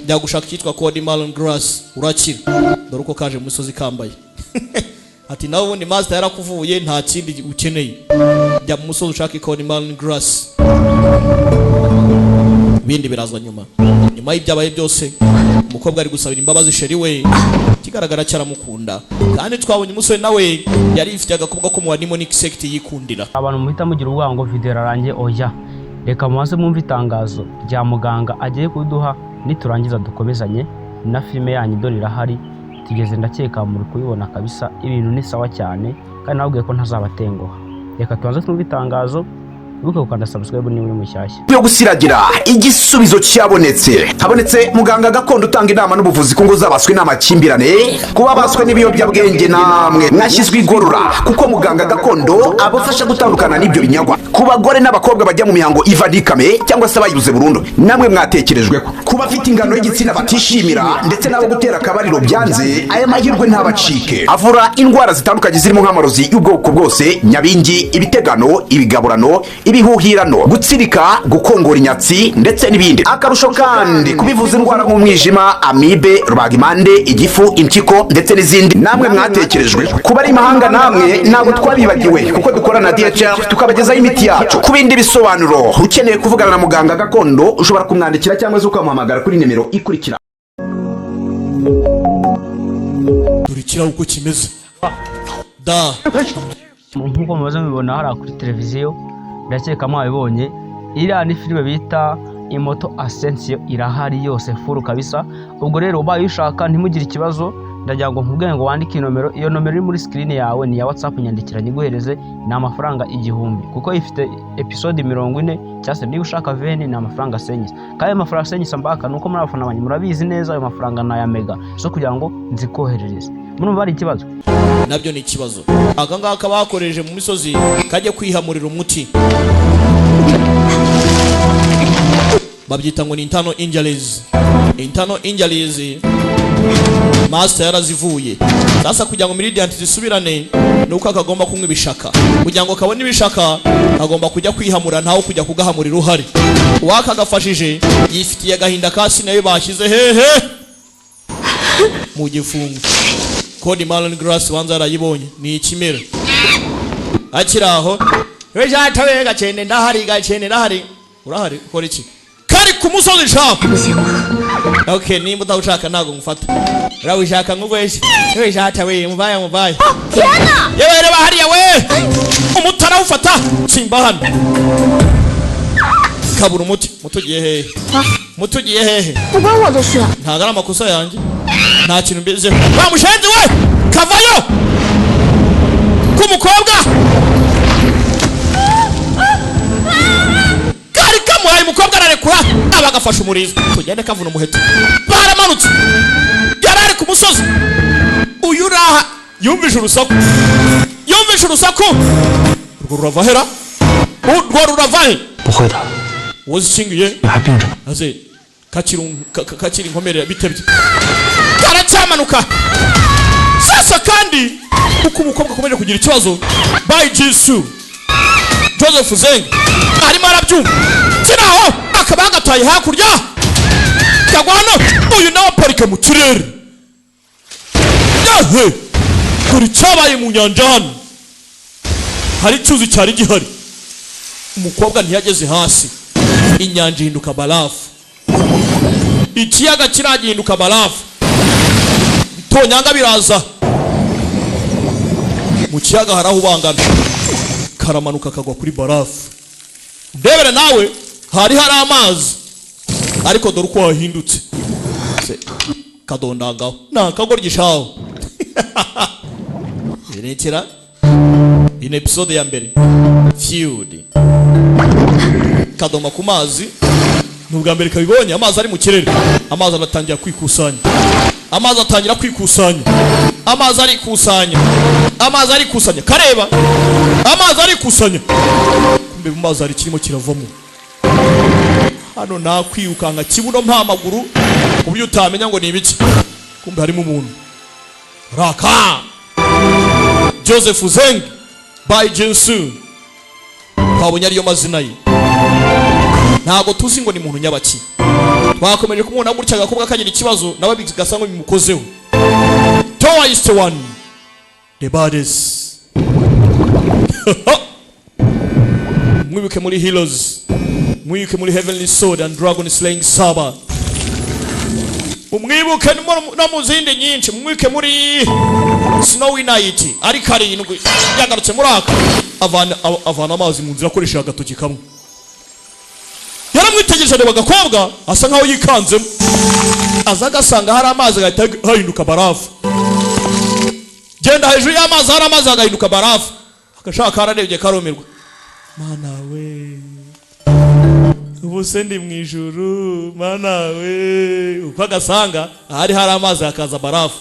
Jya gushaka icyitwa Cody Malon Grass, urakira. Dore uko kaje mu musozi kambaye. Ati nawe ubundi master yarakuvuye, nta kindi ukeneye, jya mu musozi ushake Cody Malon Grass, ibindi biraza nyuma. Nyuma y'ibyabaye byose, umukobwa ari gusabira imbabazi chéri we, ikigaragara cyaramukunda. Kandi twabonye umusore nawe yari yifitiye agakobwa ko mu wa Demonic Sect yikundira. Abantu muhita mugira ubwoba ngo video irarangiye. Oya, reka mubanze mwumve itangazo rya muganga agiye kuduha, niturangiza dukomezanye na filime yanyu. Dore irahari, tugeze, ndakeka muri kubibona kabisa, ibintu ni sawa cyane, kandi nababwiye ko ntazabatenguha. Reka tubanze twumve itangazo. Wibuke gukanda subscribe niba uri mushyashya. Yo gusiragira, igisubizo cyabonetse. Habonetse muganga gakondo utanga inama n'ubuvuzi ku ngo zabaswe n'amakimbirane, kuba baswe n'ibiyobyabwenge. Namwe mwashyizwe igorora, kuko muganga gakondo abafasha gutandukana n'ibyo binyagwa. Ku bagore n'abakobwa bajya mu mihango iva ntikame cyangwa se bayibuze burundu, namwe mwatekerejweho. Ku bafite ingano y'igitsina batishimira ndetse n'abo gutera akabariro byanze, aya mahirwe ntabacike. Avura indwara zitandukanye zirimo nk'amarozi y'ubwoko bwose, nyabingi, ibitegano, ibigaburano, ibihuhirano, gutsirika, gukongora inyatsi ndetse n'ibindi. Akarusho kandi, kubivuza indwara nk'umwijima, amibe, rubagimpande, igifu, impyiko ndetse n'izindi, namwe mwatekerejwe. Kuba ari imahanga, namwe ntabwo twabibagiwe, kuko dukora na DHL tukabagezaho imiti yacu. Ku bindi bisobanuro, ukeneye kuvugana na muganga gakondo, ushobora kumwandikira cyangwa se ukamuhamagara kuri nimero ikurikira. Dore ikiraho uko kimeze da. Nk'uko mumaze mubibona hariya kuri televiziyo, ndakeka mwabibonye, iriya ni filime bita Immortal Ascension, irahari yose full kabisa. Ubwo rero ubaye uyishaka, ntimugire ikibazo. Ndagira ngo nkubwire ngo wandike inomero, iyo nomero iri muri screen yawe ni iya WhatsApp, nyandikira nyiguhereze. Ni amafaranga 1000 kuko ifite episode 40, cyangwa se niba ushaka 20 ni amafaranga 500. Kandi ayo mafaranga 500 mbaka ni uko muri abafana banjye, murabizi neza, ayo mafaranga ni aya mega zo kugira ngo nzikoherereze. Murumva hari ikibazo? Nabyo ni ikibazo. Aka ngaka bakoreje mu misozi kajya kwihamurira umuti, babyita ngo ni internal injuries. Internal injuries master yarazivuye. Sasa kugira ngo meridian zisubirane ni uko akagomba kunywa ibishaka. Kugira ngo kabone ibishaka agomba kujya kwihamura, ntawe kujya kugahamurira uhari. Uwakagafashije yifitiye agahinda kasi nayo bashyize hehe? Mu gifungo. Cody Malon Grass banza yarayibonye, ni ikimera akiri aho. We jatawe gacende, ndahari gacende, ndahari. Urahari ukora iki? Kari ku musozi shaka. Okay, nimba utawushaka ntabwo ngufata. Urawushaka nk'ugweshe we jatawe, mubaya mubaya. Yewe, reba hariya we, umuti arawufata. Simba hano kabura umuti. Mutugiye hehe? Mutugiye hehe? 不关我的事。 Ntabwo ari amakosa yanjye, nta kintu mbiziho. Wa mushenzi we, kavayo k'umukobwa kari kamuhaye. Umukobwa ararekura, aba agafashe umurizo. Tugende, kavuna umuheto. Baramanutse, yari ari ku musozi. Uyu uraha yumvise urusaku, yumvise urusaku. Urwo rurava hera? Urwo rurava he? 不会的， Wozikingiye. 你还病着呢。 Aze kakiri inkomere bitebye, karacyamanuka. Sasa kandi uko umukobwa akomeje kugira ikibazo, by Jisu Joseph Zeng arimo arabyumva kiraho, akaba yagataye hakurya, kagwa hano. Uyu nawe aparika mu kirere. Yahe, dore icyabaye mu nyanja hano. Hari icyuzi cyari gihari, umukobwa ntiyageze hasi, inyanja ihinduka barafu, ikiyaga kiragihinduka barafu. Bitonyanga biraza mu kiyaga, harahubangana, karamanuka kagwa kuri barafu. Ndebere nawe, hari hari amazi, ariko dore uko wahindutse. Se, kadondangaho ni akagoryi shaho. Irekera iyi ni episode ya mbere, Feud. Kadoma ku mazi, ni ubwa mbere kabibonye amazi ari mu kirere. Amazi aratangira kwikusanya, amazi atangira kwikusanya, amazi arikusanya, amazi arikusanya. Kareba amazi arikusanya, kumbe mu mazi hari ikirimo kiravamo. Hano nta kwirukanka, kibuno mpa amaguru ku buryo utamenya ngo ni ibiki. Kumbe harimo umuntu raka Joseph Zeng by Jinsu, twabonye ariyo mazina ye. Ntabwo tuzi ngo ni muntu nyabaki. Twakomeje kumubona gutya, agakobwa kagira ikibazo, nawe bigasa ngo bimukozeho. Twice one, the baddest. Mwibuke muri Heroes, mwibuke muri Heavenly Sword and Dragon Slaying Saber, umwibuke no mu zindi nyinshi, mwibuke muri Snowy Night ari karindwi. Yagarutse muri aka, avana amazi mu nzira akoresheje agatoki kamwe. Yaramwitegereje, areba agakobwa, asa nkaho yikanzemo, aza agasanga hari amazi, agahita hahinduka barafu. Genda hejuru y'amazi, hari amazi, hagahinduka barafu. Agashaka kararebye, karumirwa. Mana we, ubu se ndi mu ijuru? Mana we! Uko agasanga ahari hari amazi hakaza barafu,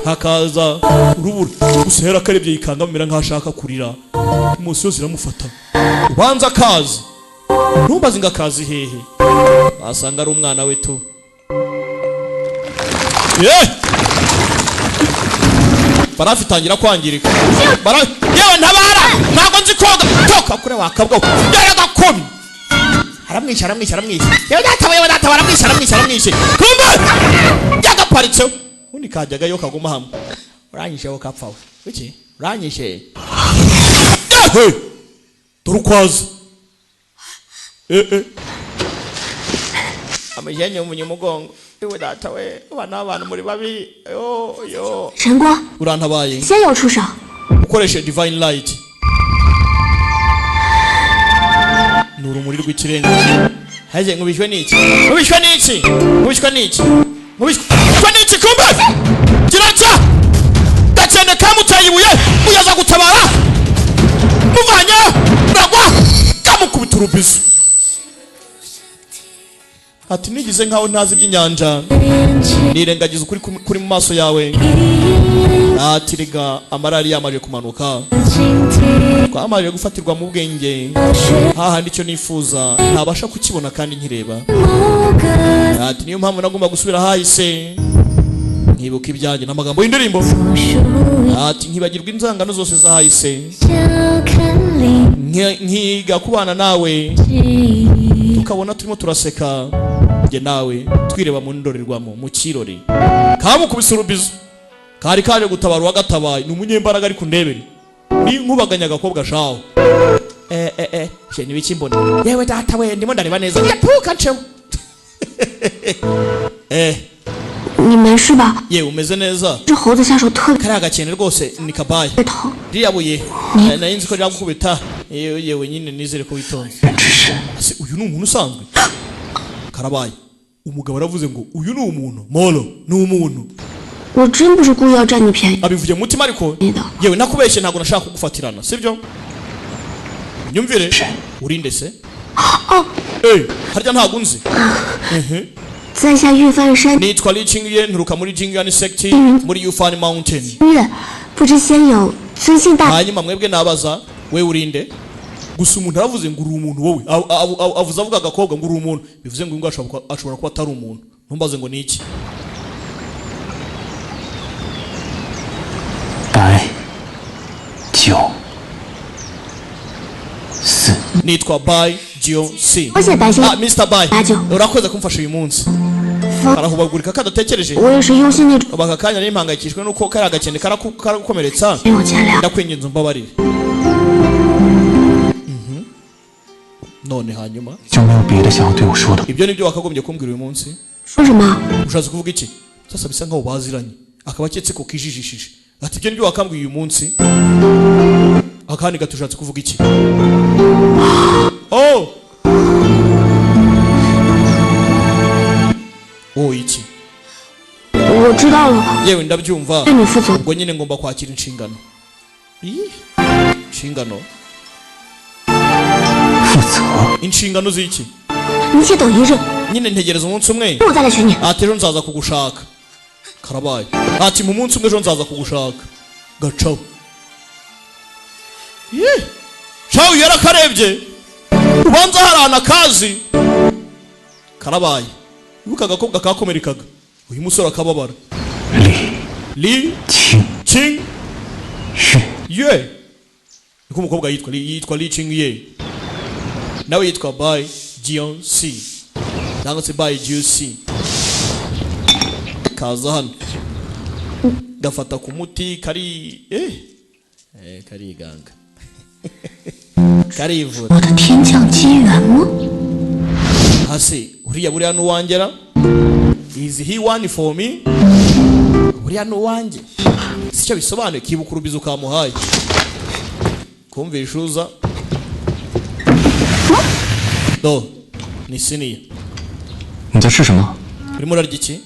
hakaza urubura gusa. Yari akarebye, yikanga, amera nkaho ashaka kurira. Umunsi yose iramufata, ubanza akazi. Ntumbaze ngo akazi hehe, wasanga ari umwana we tu. Ye! Barafu itangira kwangirika. Yewe ntabara, ntabwo nzi koga. Toka kure wakabwa! Yaragakomye, aramwishe, aramwishe, aramwishe. Yewe data, yewe data, aramwishe, aramwishe, aramwishe. Kumbe yagaparitseho, ubundi kajyagayo kaguma hamwe. Uranyishe wowe, kapfa we! Iki uranyishe? Yewe, dore ukwaza. Eh eh, amujyanye mu mugongo. Yewe data we, abana b'abantu muri babi! Yo yo! 神光， Urantabaye. 先要出手。 Ukoreshe divine light, ni urumuri rw'ikirenga. Haje, nkubishwe n'iki? Nkubishwe n'iki? Nkubishwe n'iki? Nkubishwe n'iki? Kumbe kiraca gakende kamuteye ibuye, uyaza gutabara, muvanye ragwa, kamukubita urubizo. Ati nigize nkaho ntazi iby'inyanja, nirengagiza ukuri kuri mu maso yawe. Ati rega amarari yamaje kumanuka, twamaze gufatirwa mu bwenge, hahandi icyo nifuza ntabasha kukibona kandi nkireba. Ati niyo mpamvu nagomba gusubira hahise, nkibuka ibyanjye n'amagambo y'indirimbo. Ati nkibagirwa inzangano zose zahahise, nkiga kubana nawe, tukabona turimo turaseka njye nawe, twireba mu ndorerwamo, mu kirori. Kamukubise urubizo, kari kaje gutabara uwagatabaye. Ni umunyembaraga, ariko ndebere ni nkubaganya agakobwa shaho. Eh eh eh, she nibiki mbona? Yewe data we, ndimo ndareba neza, yapuka nceho eh. 你没事吧？ Yewe, umeze neza? 这猴子下手特 Kariya gakene rwose ni kabaye. 别疼。 Ririya buye nari nzi ko ryagukubita. Yewe yewe, nyine nizere ko witonze. Ese uyu ni umuntu usanzwe? Karabaye, umugabo aravuze ngo uyu ni umuntu molo, ni umuntu. 我真不是故意要占你便宜 Abivuye mu mutima, ariko 的。 yewe nakubeshye, ntabwo nashaka kugufatirana, sibyo? Nyumvire, urinde se? 哦， Eh, harya ntabwo unzi? 在下御饭山 Nitwa Li Qingye, nturuka muri Jingyuan Sect, muri Yufan Mountain. 月，不知先有尊姓大 Hanyuma mwebwe nabaza, we urinde? Gusa umuntu aravuze ngo uri umuntu wowe. Avuze avuga agakobwa ngo uri umuntu, bivuze ngo uyu nguyu ashobora kuba atari umuntu. Ntumbaze ngo ni iki. 白九四 Nitwa Bai Gio C. 多谢白先 Ah, Mr. Bai. Bajo. Urakoze kumfasha uyu munsi. Arahubagurika kadatekereje. 我也是忧心那种 Aka kanya nari mpangayikishijwe nuko kariya gakende karagukomeretsa. 没有钱粮。 Ndakwinginze umbabarire. Mhm. None hanyuma 就没有别的想要对我说的？ ibyo nibyo wakagombye kumbwira uyu munsi? 说什么？ Ushatse kuvuga iki? Sasa bisa nkaho baziranye, akaba aketse ko kijijishije. Ati ibyo nibyo wakambwiye uyu munsi? Akandi gato, ushatse kuvuga iki? Oh oh, iki? 我知道了， Yewe, ndabyumva. 对你负责。 Ubwo nyine ngomba kwakira inshingano. Ih, inshingano? 负责？ Inshingano z'iki? 你且等一日， Nyine ntegereza umunsi umwe. 我再来寻你。 Ati ejo nzaza kugushaka. Karabaye. Ati mu munsi umwe ejo nzaza kugushaka. Gacaho ye, shawu yarakarebye, ubanza hari ahantu akazi. Karabaye, ibuka agakobwa kakomerekaga, uyu musore akababara. 李 Li 清 Ching 月， Ye, niko umukobwa yitwa. Yitwa Li Ching Ye, nawe yitwa Bai. Jion C cyangwa se Bai Jiu C. Kaza hano gafata ku muti kari kariganga karivura. 我的天降机缘吗？ Hasi uriya buriya n'uwangera, is he one for me? Buriya n'uwanjye sicyo bisobanuye. Kibuka urubizo kamuhaye kumvisha uza do ni siniya. 你在吃什么？ Urimo urarya iki?